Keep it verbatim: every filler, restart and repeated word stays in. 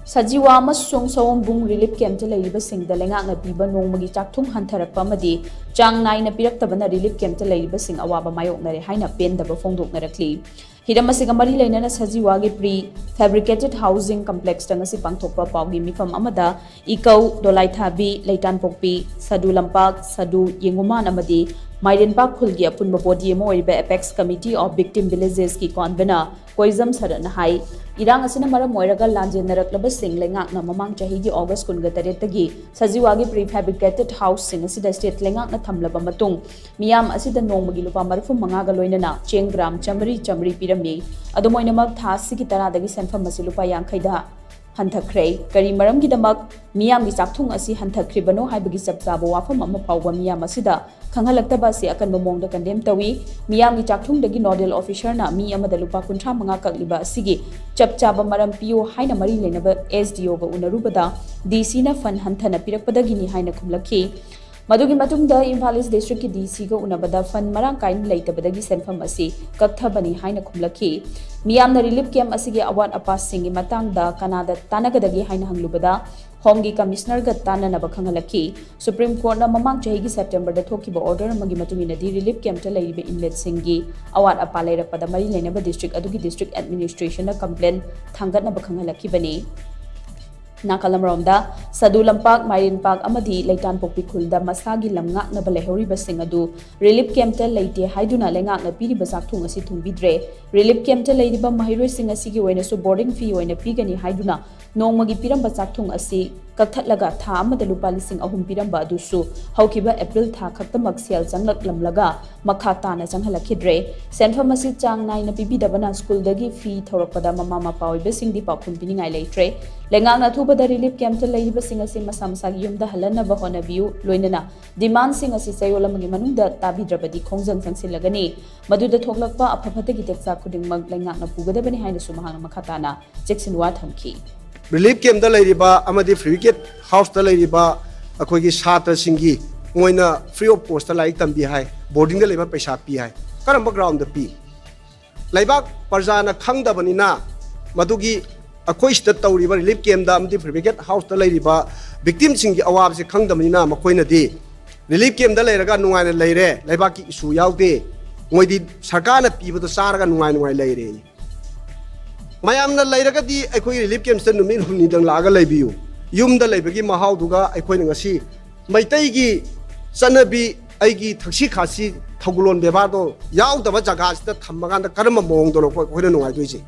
ꯁꯖꯤꯋꯥ ꯑꯃꯁꯨꯡ ꯁꯑꯣꯝꯕꯨꯡ ꯔꯤꯂꯤꯐ ꯀꯦꯝꯞꯇ ꯂꯩꯔꯤꯕꯁꯤꯡꯗ ꯂꯩꯉꯥꯛꯅ ꯄꯤꯕ ꯅꯣꯡꯃꯒꯤ ꯆꯥꯛꯊꯨꯡ ꯍꯟꯊꯔꯛꯄ ꯑꯃꯗꯤ ꯆꯥꯡ ꯅꯥꯏꯅ ꯄꯤꯔꯛꯇꯕꯅ ꯔꯤꯂꯤꯐ ꯀꯦꯝꯞꯇ ꯂꯩꯔꯤꯕꯁꯤꯡ ꯑꯋꯥꯕ ꯃꯥꯌꯣꯛꯅꯔꯦ ꯍꯥꯏꯅ ꯄꯦꯟꯗꯕ ꯐꯣꯡꯗꯣꯛꯅꯔꯛꯂꯤ꯫ ꯍꯤꯔꯝ ꯑꯁꯤꯒ ꯃꯔꯤ ꯂꯩꯅꯅ ꯁꯖꯤꯋꯥꯒꯤ ꯄ꯭ꯔꯤ ꯐꯦꯕ꯭ꯔꯤꯀꯦꯇꯦꯗ ꯍꯥꯎꯁꯤꯡ ꯀꯝꯄ꯭ꯂꯦꯛꯁꯇ ꯉꯁꯤ ꯄꯥꯡꯊꯣꯛꯄ ꯄꯥꯎꯒꯤ ꯃꯤꯐꯝ ꯑꯃꯗ ꯏꯀꯧ, ꯗꯣꯂꯥꯏꯊꯥꯕꯤ, ꯂꯩꯇꯥꯟꯄꯣꯛꯄꯤ, ꯁꯗꯨ ꯂꯝꯄꯥꯛ, ꯁꯗꯨ ꯌꯦꯡꯉꯨꯃꯥꯟ ꯑꯃꯗꯤ ꯃꯥꯏꯔꯦꯟꯄꯥꯛ ꯈꯨꯜꯒꯤ ꯑꯄꯨꯟꯕ ꯕꯣꯗꯤ ꯑꯃ ꯑꯣꯏꯔꯤꯕ ꯑꯦꯄꯦꯛꯁ ꯀꯃꯤꯇꯤ ꯑꯣꯐ ꯚꯤꯛꯇꯤꯝ ꯚꯤꯂꯦꯖꯦꯁꯀꯤ ꯀꯣꯟꯚꯦꯅꯔ ꯀꯣꯏꯖꯝ ꯁꯔꯠꯅ ꯍꯥꯏ꯫ ꯏꯔꯥꯡ ꯑꯁꯤꯅ ꯃꯔꯝ ꯑꯣꯏꯔꯒ ꯂꯥꯟꯖꯦꯟꯅꯔꯛꯂꯕꯁꯤꯡ ꯂꯩꯉꯥꯛꯅ ꯃꯃꯥꯡ ꯆꯍꯤꯒꯤ ꯑꯣꯒꯁ ꯀꯨꯟꯒ ꯇꯔꯦꯠꯇꯒꯤ ꯁꯖꯤꯋꯥꯒꯤ ꯄ꯭ꯔꯤ ꯐꯦꯕ꯭ꯔꯤꯀꯦꯇꯦꯗ ꯍꯥꯎꯁꯁꯤꯡ ꯑꯁꯤꯗ ꯁ꯭ꯇꯦꯠ ꯂꯩꯉꯥꯛꯅ ꯊꯝꯂꯕ ꯃꯇꯨꯡ ꯃꯤꯌꯥꯝ ꯑꯁꯤꯗ ꯅꯣꯡꯃꯒꯤ ꯂꯨꯄꯥ ꯃꯔꯤꯐꯨ ꯃꯉꯥꯒ ꯂꯣꯏꯅꯅ ꯆꯦꯡ ꯒ꯭ꯔꯥꯝ ꯆꯥꯃꯔꯤ ꯆꯥꯃꯔꯤ ꯄꯤꯔꯝꯃꯤ꯫ ꯑꯗꯨꯝ ꯑꯣꯏꯅꯃꯛ ꯊꯥ ꯑꯁꯤꯒꯤ ꯇꯔꯥꯗꯒꯤ ꯁꯦꯟꯐꯝ ꯑꯁꯤ ꯂꯨꯄꯥ ꯌꯥꯡꯈꯩꯗ ꯍꯟꯊꯈ꯭ꯔꯦ꯫ ꯀꯔꯤ ꯃꯔꯝꯒꯤꯗꯃꯛ ꯃꯤꯌꯥꯝꯒꯤ ꯆꯥꯛꯊꯨꯡ ꯑꯁꯤ ꯍꯟꯊꯈ꯭ꯔꯤꯕꯅꯣ ꯍꯥꯏꯕꯒꯤ ꯆꯞ ꯆꯥꯕ ꯋꯥꯐꯝ ꯑꯃ ꯐꯥꯎꯕ ꯃꯤꯌꯥꯝ ꯑꯁꯤꯗ ꯈꯪꯍꯜꯂꯛꯇꯕ ꯑꯁꯤ ꯑꯀꯟꯕ ꯃꯑꯣꯡꯗ ꯀꯟꯗꯦꯝ ꯇꯧꯏ꯫ ꯃꯤꯌꯥꯝꯒꯤ ꯆꯥꯛꯊꯨꯡꯗꯒꯤ ꯅꯣꯗꯦꯜ ꯑꯣꯐꯤꯁꯔꯅ ꯃꯤ ꯑꯃꯗ ꯂꯨꯄꯥ ꯀꯨꯟꯊ꯭ꯔꯥ ꯃꯉꯥ ꯀꯛꯂꯤꯕ ꯑꯁꯤꯒꯤ ꯆꯞ ꯆꯥꯕ ꯃꯔꯝ ꯄꯤꯌꯨ ꯍꯥꯏꯅ ꯃꯔꯤ ꯂꯩꯅꯕ ꯑꯦꯁ ꯗꯤ ꯑꯣꯒ ꯎꯅꯔꯨꯕꯗ ꯗꯤ ꯁꯤꯅ ꯐꯟ ꯍꯟꯊꯅ ꯄꯤꯔꯛꯄꯗꯒꯤꯅꯤ ꯍꯥꯏꯅ ꯈꯨꯝꯂꯛꯈꯤ꯫ ꯃꯗꯨꯒꯤ ꯃꯇꯨꯡꯗ ꯏꯝꯐꯥꯜ ꯏꯁ ꯗꯤꯁꯇ꯭ꯔꯤꯛꯀꯤ ꯗꯤ ꯁꯤꯒ ꯎꯅꯕꯗ ꯐꯟ ꯃꯔꯥꯡ ꯀꯥꯏꯅ ꯂꯩꯇꯕꯗꯒꯤ ꯁꯦꯟꯐꯝ ꯑꯁꯤ ꯀꯛꯊꯕꯅꯤ ꯍꯥꯏꯅ ꯈꯨꯝꯂꯛꯈꯤ꯫ ꯃꯤꯌꯥꯝꯅ ꯔꯤꯂꯤꯐ ꯀꯦꯝꯞ ꯑꯁꯤꯒꯤ ꯑꯋꯥꯠ ꯑꯄꯥꯁꯤꯡꯒꯤ ꯃꯇꯥꯡꯗ ꯀꯅꯥꯗ ꯇꯥꯟꯅꯒꯗꯒꯦ ꯍꯥꯏꯅ ꯍꯪꯂꯨꯕꯗ ꯍꯣꯝꯒꯤ ꯀꯃꯤꯁꯅꯔꯒ ꯇꯥꯟꯅꯅꯕ ꯈꯪꯍꯜꯂꯛꯈꯤ꯫ ꯁꯨꯄ꯭ꯔꯤꯝ ꯀꯣꯔꯠꯅ ꯃꯃꯥꯡ ꯆꯍꯤꯒꯤ ꯁꯦꯞꯇꯦꯝꯕꯔꯗ ꯊꯣꯛꯈꯤꯕ ꯑꯣꯔꯗꯔ ꯑꯃꯒꯤ ꯃꯇꯨꯡ ꯏꯟꯅꯗꯤ ꯔꯤꯂꯤꯐ ꯀꯦꯝꯞꯇ ꯂꯩꯔꯤꯕ ꯏꯟꯃꯦꯠꯁꯤꯡꯒꯤ ꯑꯋꯥꯠ ꯑꯄꯥ ꯂꯩꯔꯛꯄꯗ ꯃꯔꯤ ꯂꯩꯅꯕ ꯗꯤꯁꯇ꯭ꯔꯤꯛ ꯑꯗꯨꯒꯤ ꯗꯤꯁꯇ꯭ꯔꯤꯛ ꯑꯦꯗꯃꯤꯅꯤꯁꯇ꯭ꯔꯦꯁꯟꯅ ꯀꯝꯄ꯭ꯂꯦꯟ ꯊꯥꯡꯒꯠꯅꯕ ꯈꯪꯍꯜꯂꯛꯈꯤꯕꯅꯤ꯫ ꯅꯥꯀꯜ ꯑꯃꯔꯣꯝꯗ ꯁꯗꯨ ꯂꯝꯄꯥꯛ, ꯃꯥꯏꯔꯦꯟꯄꯥꯛ ꯑꯃꯗꯤ ꯂꯩꯇꯥꯟꯄꯣꯛꯄꯤ ꯈꯨꯜꯗ ꯃꯁꯥꯒꯤ ꯂꯝ ꯉꯥꯛꯅꯕ ꯂꯩꯍꯧꯔꯤꯕꯁꯤꯡ ꯑꯗꯨ ꯔꯤꯂꯤꯐ ꯀꯦꯝꯞꯇ ꯂꯩꯇꯦ ꯍꯥꯏꯗꯨꯅ ꯂꯩꯉꯥꯛꯅ ꯄꯤꯔꯤꯕ ꯆꯥꯛꯊꯨꯡ ꯑꯁꯤ ꯊꯨꯡꯕꯤꯗ꯭ꯔꯦ꯫ ꯔꯤꯂꯤꯐ ꯀꯦꯝꯞꯇ ꯂꯩꯔꯤꯕ ꯃꯍꯩꯔꯣꯏꯁꯤꯡ ꯑꯁꯤꯒꯤ ꯑꯣꯏꯅꯁꯨ ꯕꯣꯔꯗꯤꯡ ꯐꯤ ꯑꯣꯏꯅ ꯄꯤꯒꯅꯤ ꯍꯥꯏꯗꯨꯅ ꯅꯣꯡꯃꯒꯤ ꯄꯤꯔꯝꯕ ꯆꯥꯛꯊꯨꯡ ꯑꯁꯤ ꯀꯛꯊꯠꯂꯒ ꯊꯥ ꯑꯃꯗ ꯂꯨꯄꯥ ꯂꯤꯁꯤꯡ ꯑꯍꯨꯝ ꯄꯤꯔꯝꯕ ꯑꯗꯨꯁꯨ ꯍꯧꯈꯤꯕ ꯑꯦꯄ꯭ꯔꯤꯜ ꯊꯥ ꯈꯛꯇꯃꯛ ꯁꯦꯜ ꯆꯪꯂꯛꯂꯝꯂꯒ ꯃꯈꯥ ꯇꯥꯅ ꯆꯪꯍꯜꯂꯛꯈꯤꯗ꯭ꯔꯦ꯫ ꯁꯦꯟꯐꯝ ꯑꯁꯤ ꯆꯥꯡ ꯅꯥꯏꯅ ꯄꯤꯕꯤꯗꯕꯅ ꯁ꯭ꯀꯨꯜꯗꯒꯤ ꯐꯤ ꯊꯧꯔꯛꯄꯗ ꯃꯃꯥ ꯃꯄꯥ ꯑꯣꯏꯕꯁꯤꯡꯗꯤ ꯄꯥꯎꯈꯨꯝ ꯄꯤꯅꯤꯡꯉꯥꯏ ꯂꯩꯇ꯭ꯔꯦ꯫ ꯂꯩꯉꯥꯛꯅ ꯑꯊꯨꯕꯗ ꯔꯤꯂꯤꯐ ꯀꯦꯝꯞꯇ ꯂꯩꯔꯤꯕꯁꯤꯡ ꯑꯁꯤ ꯃꯁꯥ ꯃꯁꯥꯒꯤ ꯌꯨꯝꯗ ꯍꯜꯍꯟꯅꯕ ꯍꯣꯠꯅꯕꯤꯌꯨ, ꯂꯣꯏꯅꯅ ꯗꯤꯃꯥꯟꯁꯤꯡ ꯑꯁꯤ ꯆꯌꯣꯜ ꯑꯃꯒꯤ ꯃꯅꯨꯡꯗ ꯇꯥꯕꯤꯗ꯭ꯔꯕꯗꯤ ꯈꯣꯡꯖꯪ ꯆꯪꯁꯤꯜꯂꯒꯅꯤ꯫ ꯃꯗꯨꯗ ꯊꯣꯛꯂꯛꯄ ꯑꯐ ꯐꯠꯇꯒꯤ ꯇꯦꯛꯆꯥꯛ ꯈꯨꯗꯤꯡꯃꯛ ꯂꯩꯉꯥꯛꯅ ꯄꯨꯒꯗꯕꯅꯤ ꯍꯥꯏꯅꯁꯨ ꯃꯍꯥꯛꯅ ꯃꯈꯥ ꯇꯥꯅ ꯆꯦꯛꯁꯤꯟꯋꯥ ꯊꯝꯈꯤ꯫ ꯔꯤꯂꯤꯐ ꯀꯦꯝꯞꯇ ꯂꯩꯔꯤꯕ ꯑꯃꯗꯤ ꯐꯦꯕ꯭ꯔꯤꯀꯦꯇꯦꯗ ꯍꯥꯎꯁꯇ ꯂꯩꯔꯤꯕ ꯑꯩꯈꯣꯏꯒꯤ ꯁꯥꯇ꯭ꯔꯁꯤꯡꯒꯤ ꯃꯣꯏꯅ ꯐ꯭ꯔꯤ ꯑꯣꯐ ꯀꯣꯁꯇ ꯂꯥꯏꯔꯤꯛ ꯇꯝꯕꯤ ꯍꯥꯏ, ꯕꯣꯔꯗꯤꯡꯗ ꯂꯩꯕ ꯄꯩꯁꯥ ꯄꯤ ꯍꯥꯏ꯫ ꯀꯔꯝꯕ ꯒ꯭ꯔꯥꯎꯟꯗ ꯄꯤ? ꯂꯩꯕꯥꯛ ꯄ꯭ꯔꯖꯥꯅ ꯈꯪꯗꯕꯅꯤꯅ ꯃꯗꯨꯒꯤ ꯑꯩꯈꯣꯏ ꯁꯤꯗ ꯇꯧꯔꯤꯕ ꯔꯤꯂꯤꯐ ꯀꯦꯝꯗ ꯑꯃꯗꯤ ꯄ꯭ꯔꯤꯚꯦꯀꯦꯠ ꯍꯥꯎꯁꯇ ꯂꯩꯔꯤꯕ ꯚꯤꯛꯇꯤꯝꯁꯤꯡꯒꯤ ꯑꯋꯥꯕꯁꯤ ꯈꯪꯗꯕꯅꯤꯅ ꯃꯈꯣꯏꯅꯗꯤ ꯔꯤꯂꯤꯐ ꯀꯦꯝꯗ ꯂꯩꯔꯒ ꯅꯨꯡꯉꯥꯏꯅ ꯂꯩꯔꯦ, ꯂꯩꯕꯥꯛꯀꯤ ꯏꯁꯨ ꯌꯥꯎꯗꯦ, ꯃꯣꯏꯗꯤ ꯁꯔꯀꯥꯔꯅ ꯄꯤꯕꯗꯣ ꯆꯥꯔꯒ ꯅꯨꯡꯉꯥꯏ ꯅꯨꯡꯉꯥꯏ ꯂꯩꯔꯦ꯫ ꯃꯌꯥꯝꯅ ꯂꯩꯔꯒꯗꯤ ꯑꯩꯈꯣꯏꯒꯤ ꯔꯤꯂꯤꯐ ꯀꯦꯝꯁꯤꯗ ꯅꯨꯃꯤꯠ ꯍꯨꯝꯅꯤꯗꯪ ꯂꯥꯛꯑꯒ ꯂꯩꯕꯤꯌꯨ꯫ ꯌꯨꯝꯗ ꯂꯩꯕꯒꯤ ꯃꯍꯥꯎꯗꯨꯒ ꯑꯩꯈꯣꯏꯅ ꯉꯁꯤ ꯃꯩꯇꯩꯒꯤ ꯆꯠꯅꯕꯤ, ꯑꯩꯒꯤ ꯊꯛꯁꯤ ꯈꯥꯁꯤ, ꯊꯧꯒꯜꯂꯣꯟ ꯕꯦꯕꯥꯔꯗꯣ ꯌꯥꯎꯗꯕ ꯖꯒꯥꯁꯤꯗ ꯊꯝꯃꯀꯥꯟꯗ ꯀꯔꯝꯕ ꯃꯑꯣꯡꯗꯅꯣ ꯑꯩꯈꯣꯏꯅ ꯅꯨꯡꯉꯥꯏꯗꯣꯏꯁꯦ?